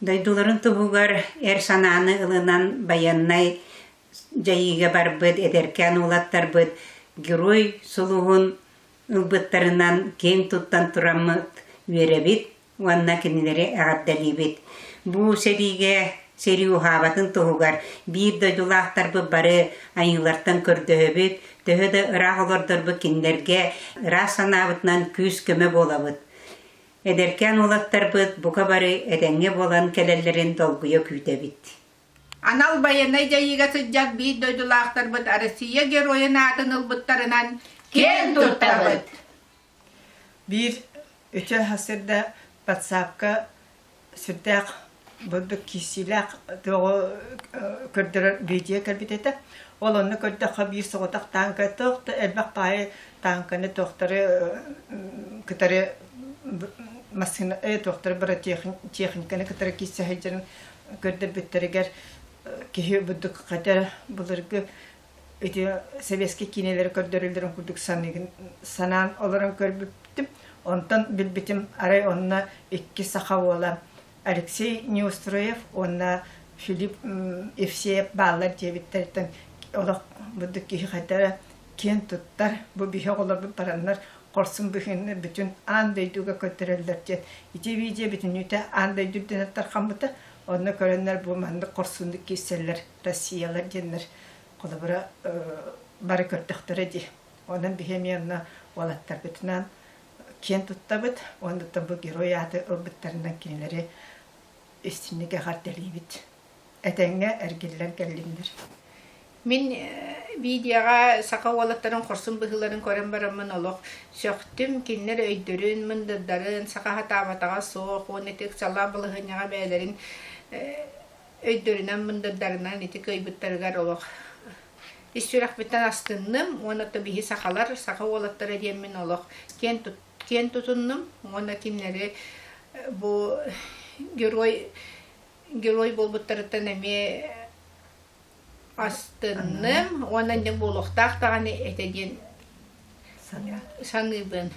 Дойдуларын туһугар эр санааны ылынан байыаннай дьайыыга барбыт эдэркээн уолаттарбыт Герой сулуһун ылбыттарынан киэҥ туттан тураммыт үөрэбит уонна кинилэри эҕэрдэлиибит. Бу сэриигэ сэрии уһаабатын туһугар биир дойдулаахтарбыт бары айыылартан көрдөһөбүт, төһө да ыраах олордорбут кинилэргэ ыраас санаабытынан күүс-көмө буолабыт. Эдэркээн уолаттарбыт бука бары этэҥҥэ буолан кэлэллэрин долгуйа күүтэбит. Анал байыаннай дьайыыга сылдьар биир дойдулаахтарбыт Россия Геройун аатын ылбыттарынан киэн туттабыт! Биир үтүө сарсыарда батсаапка сүрдээх бурдук киирсиилээх туоҕу көрдөрөр видео кэлбит этэ. Ол онно көрдөххө биир соҕотох тааҥка туох да элбэх баайы тааҥканы туохтары кытары массыына туохтары бронетехниканы кытары киирсэ сылдьарын көрдөрбүттэригэр киһи бурдук хата былыргы ити сэбиэскэй киинэлэри көрдөрөллөрүн курдук саныыгын санаан олорон көрбүттүм. Онтон билбитим арай онно икки саха уола Алексей Неустроев уонна Филипп Евсеев бааллар диэбиттэриттэн олох бурдук киһи хайдара киэн туттар бу биһи оҕолорбут бараннар хорсун быһыыны бүтүн аан дойдуга көрдөрөллөр диэн ити видео бүтүннүүтэ аан дойду үрдүнэн тарҕаммыта онно көрөннөр бу маннык хорсуннук киирсэллэр Россиялар диэннэр холобура бары көрдөхтөрө дии. Онон биһи эмиэ онно уолаттарбытынан киэн туттабыт уонна бу герой ааты ылбыттарынан кинилэри истинник эҕэрдэлиибит. Этэҥҥэ эргиллэн кэллиннэр. Мин видеоҕа саха уолаттарын хорсун быһыыларын көрөн бараммын олох сөхтүм. Кинилэр өйдөрүн, мындырдарын, саха сатаабатаҕа суох уонна ити ыксалаах балаһыанньаҕа бэйэлэрин өйдөрүнэн, мындырдарынан ити кыайбыттарыгар олох ис сүрэхпиттэн астынным уонна то биһи сахалар, саха уолаттара диэммин олох киэн, киэн тутуннум уонна кинилэри бу герой герой буолбуттарыттан эмиэ астынным уонна инник буолуохтаах даҕаны этэ диэн саныыбын.